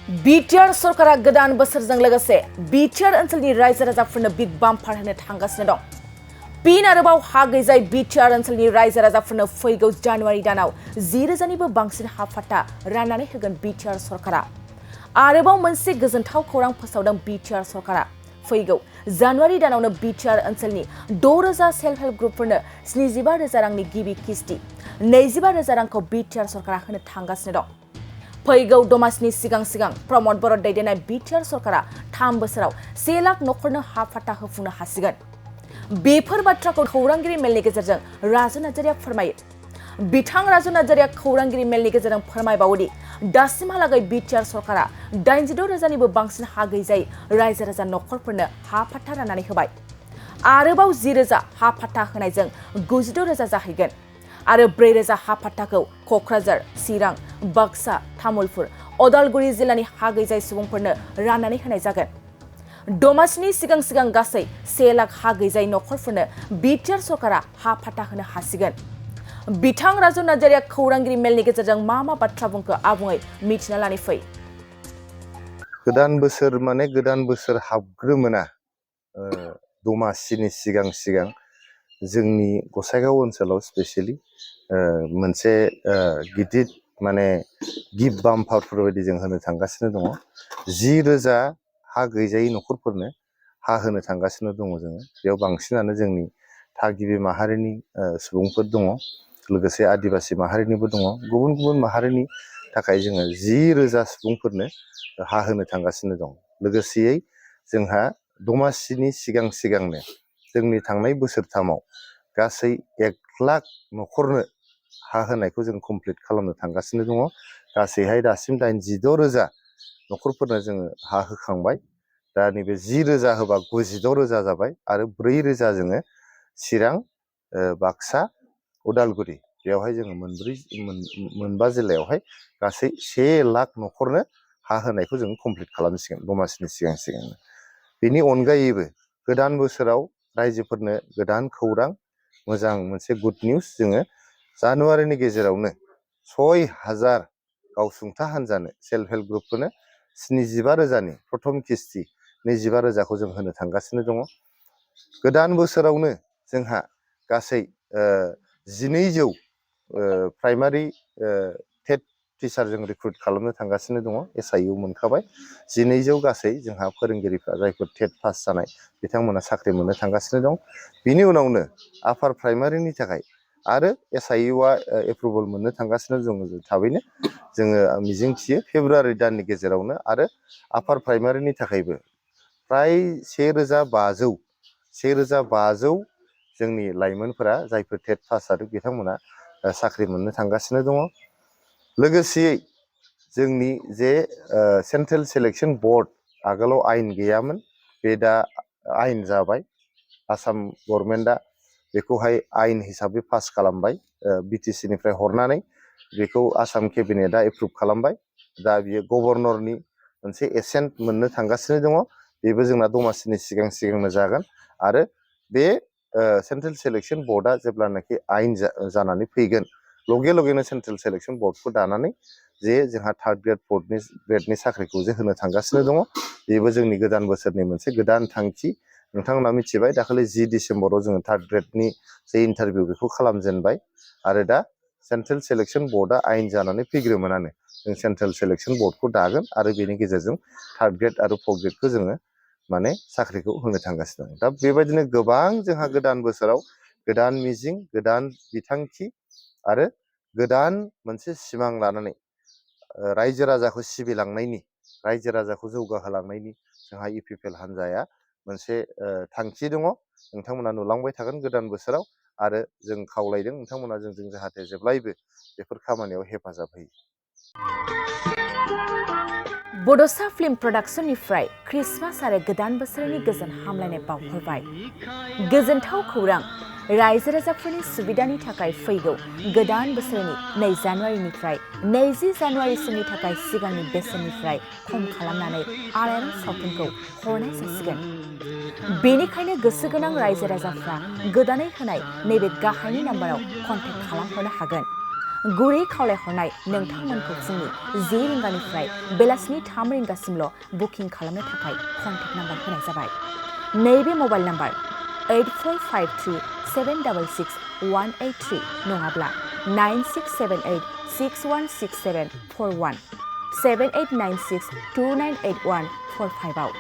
Btr सरखा गोदान बोसोरजों लोगोसे Btr ओनसोलनि रायजो राजाफोरनो बिग बाम्पार होनो थांगासिनो दं। फिन आरोबाव हा गैजाय Btr ओनसोलनि रायजो राजाफोरनो फैगौ जानुवारि दानाव 10,000निबो बांसिन हा फाट्टा राननानै होगोन Btr सरकारा। आरोबाव मोनसे गोजोनथाव खौरां फोसावदों Btr सरकारा। फैगौ जानुवारि दानावनो Btr ओनसोलनि 6,000 सेल्फ हेल्प ग्रुपफोरनो 75,000 रांनि गिबि किस्ति 25,000 रांखौ Btr सरकारा होनो थांगासिनो दं। फैगौ दमासिनि सिगां प्रमद बर' दैदेननाय Btr सरकारा 3 बोसोराव 1 लाख नखरनो हा फाट्टा होफुंनो हासिगोन। बेफोर बाथ्राखौ खौरांगिरि मेलनि गेजेरजों राजु नार्जारिया फोरमायो। बिथां राजु नार्जारिया खौरांगिरि मेलनि गेजेरजों फोरमायबावोदि दासिमहालागै Btr सरकारा 86,000निबो बांसिन हा गैजायै रायजो राजा नखरफोरनो हा फाट्टा राननानै होबाय। आरोबाव 10,000 हा फाट्टा होनायजों 96,000 जाहैगोन। आरो 4,000 हा फाट्टाखौ क'क्राझार, चिरां, बाक्सा, तामुलपुर, उदालगुरि जिल्लानि हा गैजायै सुबुंफोरनो राननानै होनाय जागोन। दमासिनि सिगां गासै 1 लाख हा गैजायै नखरफोरनो Btr सरकारा हा फाट्टा होनो हासिगोन। बिथां राजु नार्जारिया खौरांगिरि मेलनि गेजेरजों मा बाथ्रा बुंखो आबुङै मिथिना लानि फै। गोदान बोसोर माने गोदान बोसोर हाबग्रोमोना दमासिनि सिगां जोंनि गसाइगाव ओनसोलाव स्पेसियेलि मोनसे गिदिर माने गिफ्ट बाम्पारफोर बायदि जों होनो थांगासिनो दङ। 10,000 हा गैजायै नखरफोरनो हा होनो थांगासिनो दङ जोङो। बेयाव बांसिनानो जोंनि थागिबि माहारिनि सुबुंफोर दङ, लोगोसे आदिबासि माहारिनिबो दङ। गुबुन माहारिनि थाखाय जोङो 10,000 सुबुंफोरनो हा होनो थांगासिनो दं। लोगोसेयै जोंहा दमासिनि सिगांनो जोंनि थांनाय बोसोरथामाव गासै 1 लाख नखरनो हा होनायखौ जों कमप्लिट खालामनो थांगासिनो दङ। गासैहाय दासिम 86,000 नखरफोरनो जोङो हा होखांबाय। दा नैबे 10,000 होबा 96,000 जाबाय आरो 4,000 जोङो चिरां, बाक्सा, उदालगुरि बेयावहाय जोङो मोनबा जिल्लायावहाय गासै 1 लाख नखरनो हा होनायखौ जों कमप्लिट खालामसिगोन दमासिनि सिगांनो। बेनि अनगायैबो गोदान बोसोराव रायजोफोरनो गोदान खौरां, मोजां मोनसे गुड निउस जोङो जानुवारिनि गेजेरावनो 6,000 गावसुंथा हान्जानो सेल्फ हेल्प ग्रुपफोरनो 75,000नि प्रथम किस्ति 25,000खौ जों होनो थांगासिनो दङ। गोदान बोसोरावनो जोंहा गासै 1,200 प्राइमारि टेट टिचार जों रिक्रुट खालामनो थांगासिनो दङ। SIU मोनखाबाय। 1,200 गासै जोंहा फोरोंगिरिफ्रा जायफोर टेट पास जानाय बिथांमोना साख्रि मोननो थांगासिनो दं। बिनि उनावनो आपार प्राइमारिनि थाखाय आरो SIUआ एप्रुभेल मोननो थांगासिनो दङ। थाबैनो जोङो मिजिंथियो फेब्रुवारि दाननि गेजेरावनो आरो आपार प्राइमारिनि थाखायबो फ्राय 1,500 जोंनि लाइमोनफोरा जायफोर टेट पास जादों बिथांमोना साख्रि मोननो थांगासिनो दङ। लोगोसेयै जोंनि जे सेन्ट्रेल सिलेक्सन बर्ड आगोलाव आयेन गैयामोन, बे दा आयेन जाबाय। आसाम गभर्नमेन्टआ बेखौहाय आयेन हिसाबै पास खालामबाय। BTC निफ्राय हरनानै बेखौ आसाम केबिनेटआ एप्रुभ खालामबाय। दा बियो गभर्नरनि मोनसे एसेन्ट मोननो थांगासिनो दङ। बेबो जोंना दमासिनि सिगांनो जागोन। आरो बे सेन्ट्रेल सिलेक्सन बर्डआ जेब्लानाखि आयेन जानानै फैगोन, लगेनो सेन्ट्रेल सिलेक्सन बर्डखौ दानानै जे जोंहा 3rd ग्रेड 4th ग्रेडनि साख्रिखौ जे होनो थांगासिनो दङ। बेबो जोंनि गोदान बोसोरनि मोनसे गोदान थांखि। नोंथांमोना मिथिबाय दाखालि 10 डिसेम्बराव जोङो 3rd ग्रेडनि जे इन्टारभिउ बेखौ खालामजेनबाय। आरो दा सेन्ट्रेल सिलेक्सन बर्डआ आयेन जानानै फैग्रोमोनानो जों सेन्ट्रेल सिलेक्सन बर्डखौ दागोन आरो बेनि गेजेरजों 3rd ग्रेड आरो 4th ग्रेडखौ जोङो माने साख्रिखौ होनो थांगासिनो दं। दा बेबायदिनो गोबां जोंहा गोदान बोसोराव गोदान मिजिं, गोदान बिथांखि आरो गोदान मोनसे सिमां लानानै रायजो राजाखौ सिबिलांनायनि, रायजो राजाखौ जौगाहोलांनायनि जोंहा UPPL हान्जाया मोनसे थांखि दङ। नोंथांमोना नुलांबाय थागोन गोदान बोसोराव। आरो जों खावलायदों नोंथांमोना जोंजों जाहाथे जेब्लायबो बेफोर खामानियाव हेफाजाब होयो। बड'सा फिल्म प्रडाक्शननिफ्राय क्रिसमास आरो गोदान बोसोरनि गोजोन हामलायनाय बावहरबाय। गोजोनथाव खौरां, रायजो राजाफोरनि सुबिदानि थाखाय फैगौ गोदान बोसोरनि 2 जानुवारिनिफ्राय 20 जानुवारिसिमनि थाखाय सिगांनि बेसेननिफ्राय खम खालामनानै आलायारन सावथुनखौ हरनाय जासिगोन। बेनिखायनो गोसो गोनां रायजो राजाफ्रा गोदानै होनाय नैबे गाहायनि नाम्बाराव कन्टेक्ट खालामहरनो हागोन। गुरै खावलायहरनाय नोंथांमोनखौ फुंनि 10 रिंगानिफ्राय बेलासिनि 3 रिंगासिमल' बुकिं खालामनो थाखाय कन्टेक्ट नाम्बार होनाय जाबाय। नैबे मबाइल नाम्बार 8453766183 नङाब्ला 9678616741 7896298145 आव